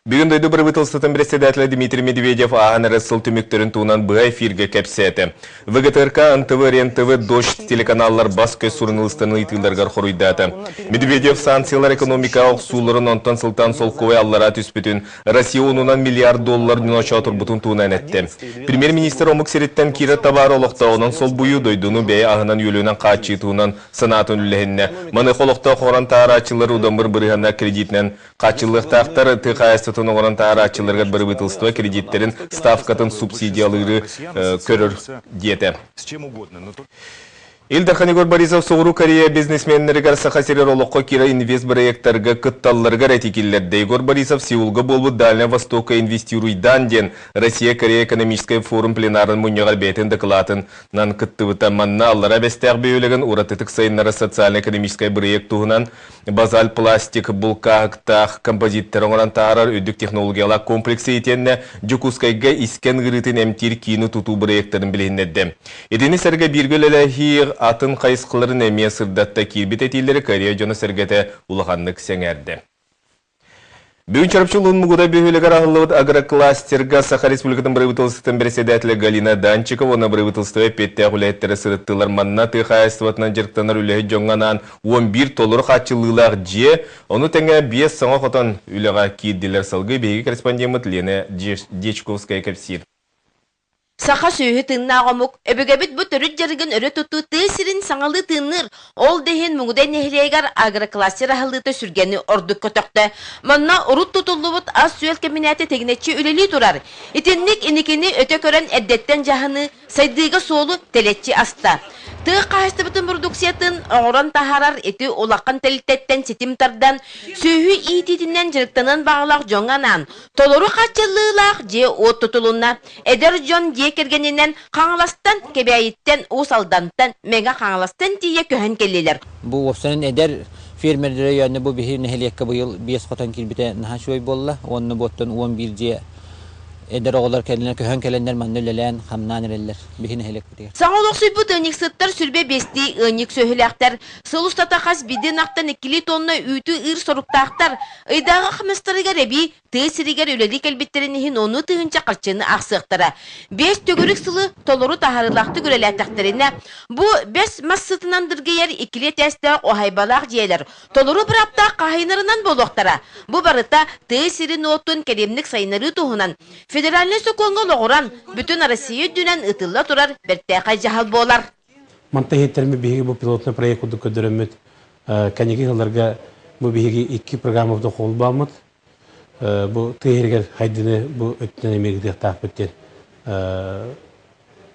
Бүгүн дойду бырабыыталыстыбатын председателэ Дмитрий Медведев ааһан эрэр сыл түмүктэрин туһунан быһа эфиргэ кэпсээтэ. ВГТРК, НТВ, РЕН-ТВ, Дождь телеканаллар бас-көс суруналыыстарын ыйытыыларыгар хоруйдаата. Медведев санкциялар экономикаҕа охсууларын онтон сылтаан солкуобай аллараа түспүтүн, Россия уонунан миллиард доллар ночоотурбутун туһунан эттэ. Премьер-министр омук сириттэн киирэр табаары олохтооҕунан солбуйуу, дойдуну бэйэ аһынан-үөлүнэн хааччыы туһунан санаатын үллэһиннэ. Маныаха олохтоох оҥорон таһаарааччылар удамыр бырыһыаннаах кредитинэн Хааччыллыахтаахтар тыа хаһаайыстыбатын оҥорон таһаарааччыларыгар бырабыыталыстыба кредиттэрин ставкатын субсидиялыыры көрөр диэтэ. Ил Дархан Егор Борисов Соҕуруу Корея бизнесменнэригэр Саха сиригэр олоххо киирэр инвестбырайыактарга кытталларыгар этии киллэрдэ. Егор Борисов Сеулга буолбут Дальнай Востокка инвестируйдаан диэн Россия-Корея экономическай форум пленарын мунньаҕар бэйэтин дакылаатын нан кыттыбыта. Манна Аллараа Бэстээх бөһүөлэгин уратытык сайыннарар социально-экономическай бырайыак туһунан базаль пластик булкааһыктаах композиттары оҥорон таһаарар үрдүк технологиялаах комплексы итиэннэ Дьокуускайга искэн ыарыытын эмтиир киини тутуу бырайыактарын билиһиннэрдэ. Итини сэргэ бииргэ үлэлэһии атын хайысхаларын эмиэ сырдатта киирбит этиилэри Корея дьоно-сэргэтэ улаханнык сэҥээрдэ. Бүгүн Чурапчы улууһун Мугудай бөһүөлэгэр аһыллыбыт агрокластерга Саха Республикатын бырабыыталыстыбатын бэрэссэдээтэлэ Галина Данчикова уонна бырабыыталыстыба эппиэттээх үлэһиттэрэ сырыттылар. Манна тыа хаһаайыстыбатынан дьарыктанар үлэһит дьоҥҥо анаан 11 толору хааччыллыылаах дьиэ, ону тэҥэ биэс саҥа хотон үлэҕэ киирдилэр. Салгыы биһиги корреспондеммыт Лена Дьячковская кэпсиир. Саха сүөһү тыыннаах омук, өбүгэбит бу төрүт дьарыгын өрө тутуу тыа сирин саҥалыы тыынныыр, ол да иһин Муҥудай нэһилиэгэр агрокластер аһыллыыта сүргэни ордук көтөхтө. Манна урут тутуллубут ас-үөл кэмбинээтэ тигинэччи үлэлии турар. Итинник инникини өтө көрөн эрдэттэн дьаһаныы сайдыыга суолу тэлэччи аста. Тыа хаһаайыстыбатын продукциятын оҥорон таһаарар ити улахан тэрилтэттэн ситим тардан, сүөһү иитиитинэн дьарыктаныан баҕалаах дьоҥҥо анаан, Толору хааччыллыылаах дьиэ-уот тутулунна. Эдэр дьон дьиэ кэргэнинэн Хаҥаластан, Кэбээйиттэн, Уус Алдантан, Мэҥэ Хаҥаластан тиийэ көһөн кэллилэр. Бу уопсайынан эдэр фермердэр өйөөннө бу биһи нэһилиэккэ быйыл биэс хотон киирбитэ наһаа үчүгэй буолла. Уонна буоттан 11 дьиэ эдэр оҕолор кэлинэ көһөн кэлэннэр манна үлэлээн, хамнаан эрэллэр биһи нэһилиэкпитигэр. Саҥа олохсуйбут ыанньыксыттар сүрбэ биэстии ыанньык сүөһүлээхтэр. Сыл устата хас биирдии ынахтан иккилии тонна үүтү ыыр соруктаахтар. Ыйдааҕы хамнастарыгар эбии тыа сиригэр үлэлии кэлбиттэрин иһин ону тыһыынча харчыны аахсыахтара. Биэс төгүрүк сылы толору таһаарыылаахтык үлэлээтэхтэринэ, бу бэс мас сытынан дыргыйар иккилии этээстээх уһаайбалаах дьиэлэр толору бырааптаах хаһаайыннарынан буолуохтара. Бу барыта тыа сирин уотун кэлимник сайыннарыы туһунан федеральнай сокуоҥҥа олоҕуран, бүтүн Россия үрдүнэн ыытылла турар бэртээхэй дьаһал буолар. Манта иһиттэрми биһиги бу пилотный проект курдук көрдөрөммүт кэнники сылларга бу биһиги икки программабытын холбооммут бу тыа иһигэр хайдыны бу өттүнэн эмиэ ыытыахтаахпыт диэн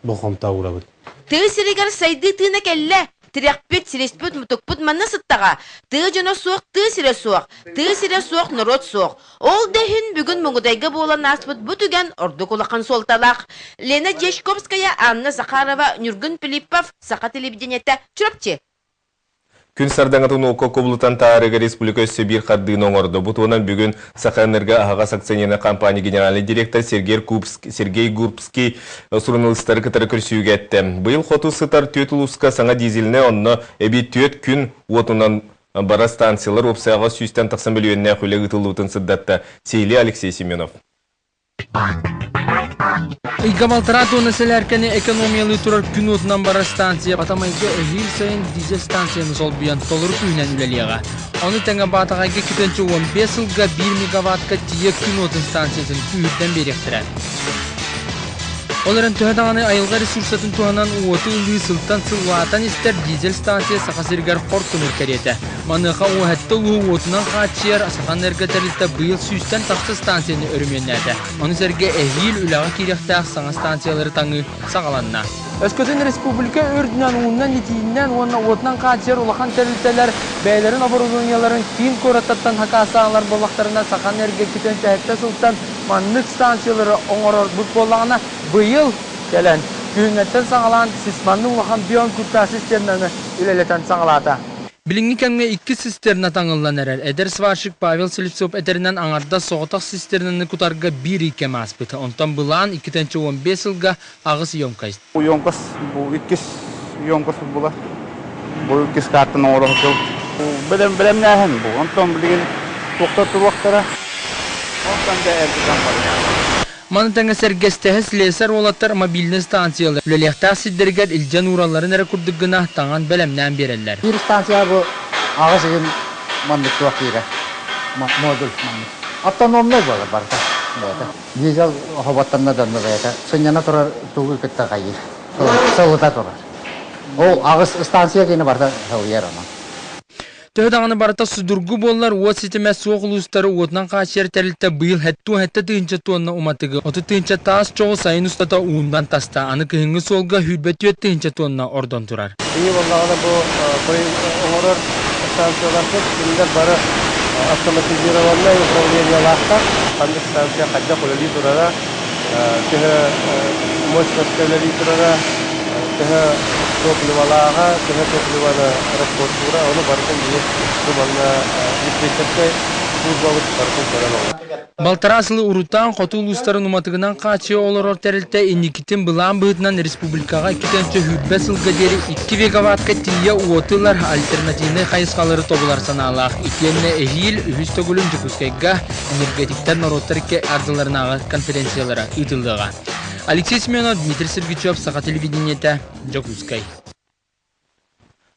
болҕомто уурабыт. Тыа сиригэр сайдыы тыына кэллэ. Тирэхпит, силиспит, мутукпут манна сыттаҕа. Тыа дьоно суох, тыа сирэ суох. Тыа сирэ суох, норуот суох. Ол да иһин бүгүн Муҥудайга буолан ааспыт бу түгэн ордук улахан суолталаах. Лена Дьячковская, Анна Захарова, Ньургун Филиппов, Саха телевидениетэ, Чурапчы. Күн сардаҥатын уокка кубулутан таһаарыыга республика өссө биир хардыыны оҥордо. Бу туһунан бүгүн Сахаэнерго аһаҕас акционернай компания генеральнай директор Сергей, Сергей Гурбский суруналыыстары кытары көрсүүгэ эттэ. Быйыл хоту сытар түөрт улууска саҥа дизельнэй, онно эбии түөрт күн уотунан барар станциялар уопсайга сүүстэн тахса мөлүйүөннээх үлэ ыытыллыбытын сырдатта. Сиһилии Алексей Семенов. Ыйга балтараа туонна сэлээркэни экономиялыы турар күн уотунан барар станция Батамайга эһиил сайын дизель станцияны солбуйан толору күүһүнэн үлэлиэҕэ. Ону тэҥэ Баатаҕайга кипенчэ 15 сылга 1 мегаваттка тиийэ күн уотун станциятын күүһүрдэн биэриэхтэрэ. Ол эрэн төһө даҕаны айылҕа ресурсатын туһанан уоту ылыы сылтан сыл улаатан истэр дизель станция Саха сиригэр хор көмөр кэриэтэ. Маныаха уоһэтте улуу уотунан хааччыйар Сахаэнерго тэрилтэ быйыл сүүстэн тахса станцияны өрөмүөннээтэ. Ону сэргэ эһиил үлэҕэ киириэхтээх саҥа станциялары таҥыы саҕаланна. Өскөтүн республика үрдүнэн ууннан итиинэн уонна уотунан хааччыйар улахан тэрилтэлэр бэйэлэрин оборудованиеларын киин куораттартан хакаастаалар буоллахтарына, Сахаэнерго 207 сылтан маннык станциялары оҥорорбут буоллаҕына, быйыл кэлэн күһүҥҥэттэн саҕалаан сисманнык улахан биоинкуртаа систиэмэни үлэлэтэн саҕалаата. Билиҥҥи кэмҥэ икки цистерна таҥыллан эрэр. Эдэр сварщик Павел Слепцов этэринэн, аҥардас соҕотох цистернаны кутарга биир ый кэм ааспыт. Онтон былаан 2015 сылга аҕыс емкость. Емкость бу иккис емкость була. Бу иккис картаны оҥоро сылдьабыт. Бэлэм бэлэмнээһин бу. Онтон билигин туохтар туруохтара. Онтон да эргитэн барар. Маны тэҥэ сэргэстэһэ слесарь уолаттар мобильнай станциялар үлэлиэхтээх сирдэригэр илдьэн ууралларын эрэ курдук гына таҥан бэлэмнээн биэрэллэр. Биир станция бу аҕыс ыйын маннык туох киирэр модуль маннык. Автономнай буолар барыта бэйэтэ. Дизель хоботтонно да бэйэтэ сынньана турар тугу кытта хайыыр. Сылыта турар. Ол аҕыс станция кини барыта сылыйар онон. Төһө даҕаны барыта судургу буоллар, уот ситимэ суох улуустары уотунан хааччыйар тэрилтэ быйыл 77 тыһыынча туонна уматыгы, 30 тыһыынча таас чоҕу сайын устата ууннан таста. Аны кыһыҥҥы суолга 24 тыһыынча туонна ордон турар. Кини буоллаҕына бу оҥорор станцияларбыт кинилэр бары автоматизированнай управлениелаахтар. Ханнык станция хайдах үлэлии турара, төһө мощностька үлэлии турара, төһө топливолааҕа, төһө топливоны расходтуура, ону барытын биһи бу манна диспетчерскэй службабыт барытын көрөн олорор. Балтараа сылы урутаан хоту улуустарын уматыгынан хааччыйа олорор тэрилтэ инникитин былаан быһыытынан республикаҕа 2020 сылга диэри 2 мегаваттка тиийэ уоту ылар альтернативнай хайысхалары тобулар санаалаах. Итиэннэ эһиил үһүс төгүлүн Дьокуускайга энергетиктэр норуоттар икки ардыларынааҕы конференциялара ыытыллыаҕа. Алексей Семенов, Дмитрий Сергучев, Саха телевидениетэ, Дьокуускай.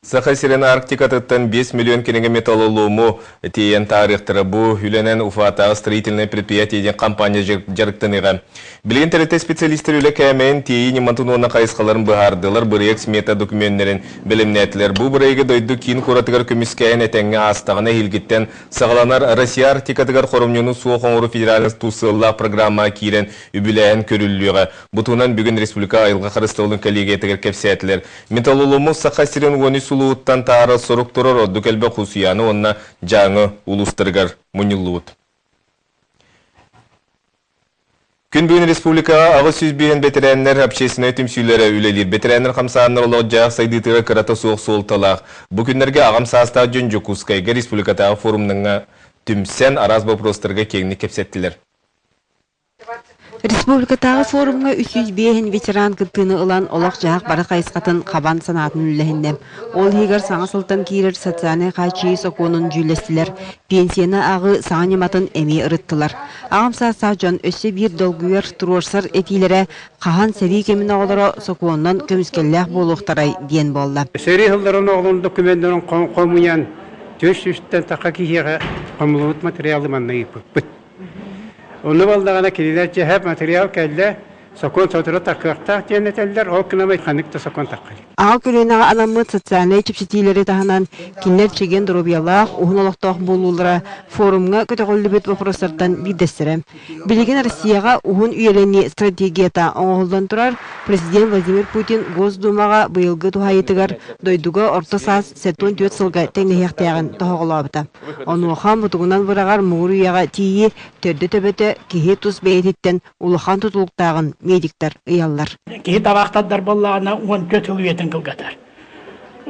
Саха сирин Арктикатыттан 5 миллион кэриҥэ металлолому тиэйэн таһаарыахтара. Бу үлэнэн Уфатааҕы строительное предприятие диэн компания дьарыктаныаҕа. Билигин тэрилтэ специалистэр үлэ кээмэйин тиэйии ньыматын уонна хайысхаларын быһаардылар, бырайыак смета докумүөннэрин бэлэмнээтилэр. Бу бырайыагы дойду киин куоратыгар көмүскээһин этэҥҥэ аастаҕына эһиилгиттэн саҕаланар Россия Арктикатыгар хоромньуну суох оҥоруу федеральнай сыаллаах программаҕа киирэн үбүлээһин көрүллүөҕэ. Бу туһунан бүгүн республика айылҕа харыстабылын коллегиятыгар кэпсээтилэр. Металлолому Саха сирин 13 улууһуттан таһаарар сорук турар, ордук элбэх Усуйаана уонна Дьааҥы улуустарыгар мунньуллубут. Күн бүгүн республикаҕа 805 бэтэрээннэр общественнай түмсүүлэрэ үлэлиир. Бэтэрээннэр хамсааһыннар олох-дьаһах сайдыытыгар кырата суох суолталаах. Бу күннэргэ аҕам саастаах дьон Дьокуускайга республикатааҕы форумҥа түмсэн араас боппуруостарга киэҥник кэпсэттилэр. Республикатааҕы форумҥа 305 ветеран кыттыыны ылан олох-дьаһах бары хайысхатын хабан санаатын үллэһиннэ. Ол иһигэр саҥа сылтан киирэр социальнай хааччыйыы сокуонун дьүүллэстилэр, пенсияны ааҕыы саҥа ньыматын эмиэ ырыттылар. Аҕам саастаах дьон өссө биир долгуйар, туруорсар этиилэрэ хаһан сэрии кэмин оҕолоро сокуонунан көмүскэллээх буолуохтарай диэн буолла. Сэрии сылларын оҕолорун докумуоннарын хомуйан 400-тэн тахса киһиэхэ хомуллубут материалы манна ыыппыппыт. Онно буоллаҕына кинилэр дьэһэ материал кэллэ, сокуон сотору таххыахтаах диэн этэллэр, ол гынан ханнык да сокуон тахха илик. Аҕа көлүөнэҕэ анаммыт социальнай чэпчэтиилэри таһынан кинилэр чэгиэн доруобуйалаах, уһун олохтоох буолуулара форумҥа көтөҕүллүбүт боппуруостартан биирдэстэрэ. Билигин Россияҕа уһун үйэлэнии стратегията оҥоһуллан турар. Президент Владимир Путин Госдумаҕа быйылгы туһаайыытыгар дойдуга орто саас 74 сылга тэҥнэһиэхтээҕин тоһоҕолообута. Онуоха мутугунан быраҕар муҥур үйэҕэ тиийии төрдө-төбөтө киһи тус бэйэтиттэн улахан тутулуктааҕын медиктэр ыйаллар. Киһи табаахтардар буоллаҕына 14 сыл үйэтин кылгатар.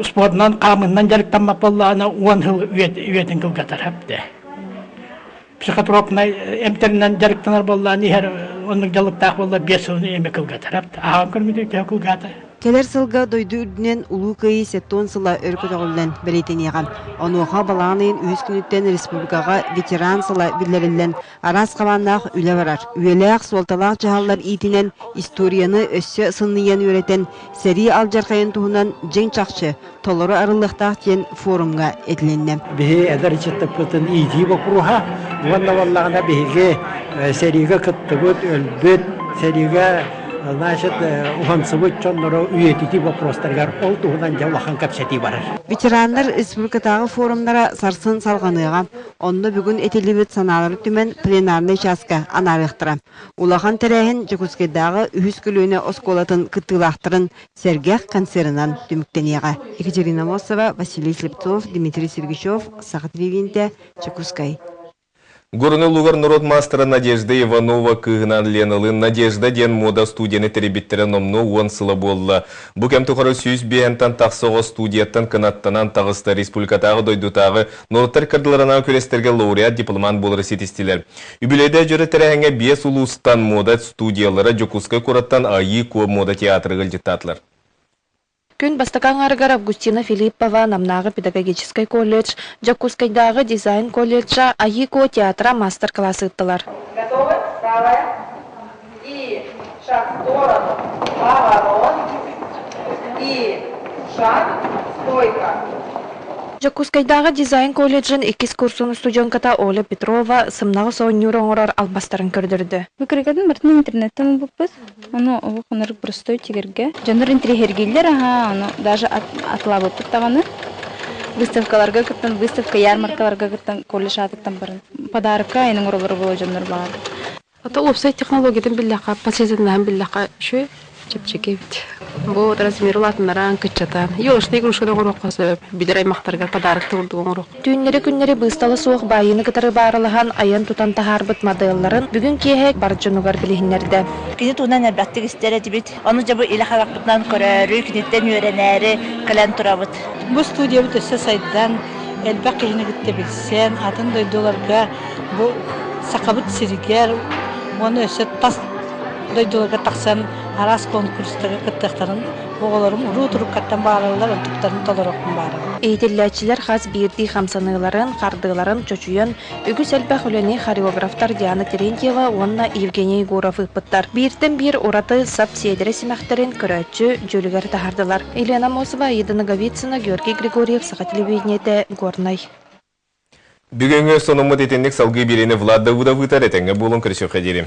Спордунан, хаамыннан дьарыктаммат буоллаҕына 10 сыл үйэтин кылгатар хэпте. Психотропнай эмтэринэн дьарыктанар буоллаҕына иһэр оннук дьалыктаах буолла 5 сылын эми кылгатар. Ааҕан көрмүтү төһө кылгаата? Кэлэр сылга дойду үрдүнэн Улуу Кыайыы 70 сыла өр көтөҕүллэн бэлиэтэниэҕэ. Онуоха балаҕан ыйын үһүс күнүттэн республикаҕа ветеран сыла биллэриллэн, араас хабааннаах үлэ барар. Үйэлээх, суолталаах дьаһаллар иитинэн историяны өссө сыныйан үөрэтэн, сэрии алдьархайын туһунан дьиҥ-чахчы толору арыллыахтаах диэн форумҥа этилиннэ. Биһи эдэр ыччаттарбытын иитии боппуруоһа уонна буоллаҕына биһиги сэриигэ кыттыбыт, өлбүт, сэриигэ значит уһансыбыт дьоннору үйэтитии боппуруостарыгар ол туһунан дьэ улахан кэпсэтии барар. Ветераннар республикатааҕы форумнара сарсын салҕаныаҕа. Онно бүгүн этиллибит санаалары түмэн пленарнай чааска анаарыахтара. Улахан тэрээһин Дьокуускайдааҕы үһүс көлүөнэ оскуолатын кыттыылаахтарын сэргэх концерынан түмүктэниэҕэ. Екатерина Мосова, Василий Слепцов, Дмитрий Сергучев, Саха телевидениетэ, Дьокуускай. Горный улууһугар норуот маастара Надежда Иванова кыыһынаан Леналыын «Надежда» диэн муода студияны тэрийбиттэрэ номнуо 10 сыла буолла. Бу кэм тухары 105-тэн тахса оҕо студияттан кынаттанан таҕыста республикатааҕы, дойдутааҕы норуоттар ыккардыларынан күрэстэргэ лауреат, дипломант буолары ситистилэр. Үбүлүөйдээх дьоро тэрээһиҥҥэ биэс улуустан муода студиялара Дьокуускай куораттан Айыы Куо муода театрыгар ыалдьыттаатылар. Күн бастакы аҥаарыгар Августина Филиппова Намнааҕы педагогическай колледж, Дьокуускайдааҕы дизайн колледжа Айыы Куо театра маастар-кылаас ыыттылар. Правая. И шаг в сторону. Поворот. И шаг. Стойка. Дьокуускайдааҕы дизайн колледжын иккис курсун устудьуонката Оля Петрова сымнаҕас оонньуур оҥорор албастарын көрдөрдө. Выкройкатын барытын интернеттэн ылбыппыт. Ону олох онорг простой тигэргэ. Дьоннор интриэһиргииллэр аһаа, ону даже атылаабыппыт даҕаны. Выставкаларга кыттан, выставка ярмаркаларга кыттан колледж аатыттан баран. Подарокка айан оҥороллоро буолуо дьоннор баҕар. Ото уопсай технологиятын биллэххэ, посредственноһын биллэххэ үчүгэй, чэпчэки эбит. Бу размер улаатыннаран, кыччатан, елочные игрушканы оҥоруохха сөп, билэр аймахтаргар подарок да курдук оҥоруох. Түүннэри-күннэри быыстала суох баайыыны кытары бааралаһан айан-тутан таһаарбыт моделларын бүгүн киэһэ бар дьонугар билиһиннэрдэ. Кини туһунан элбэхтик истэр этибит. Ону дьэ бу илэ харахпытынан көрөөрү, киниттэн үөрэнээри кэлэн турабыт. Бу студиябыт өссө сайдан, элбэх киһини кытта билсэн, атын дойдуларга бу Сахабыт сиригэр уонна өссө тас дойдуларга тахсан араас конкурстарга кыттыахтарын оҕолорум уруу туруккаттан баараллар, онтуктарын толоруохпун баарым. Иитиллээччилэр хас биирдии хамсаныыларын, хардыыларын чочуйан, үгүс элбэх үлэни хореографтар Диана Терентьева уонна Евгений Егоров ыыппыттар. Бииртэн биир ураты сап сиэдэрэ симэхтэрин көрөөччү дьүүлүгэр таһаардылар. Елена Амосова, Аида Ноговицына, Георгий Григорьев, Саха телевидениетэ, Горнай. Бүгүҥҥү сонуммут итинник салгыы биэриини Влад Давыдов ыытар этэҥҥэ буолун көрсүөххэ диэри.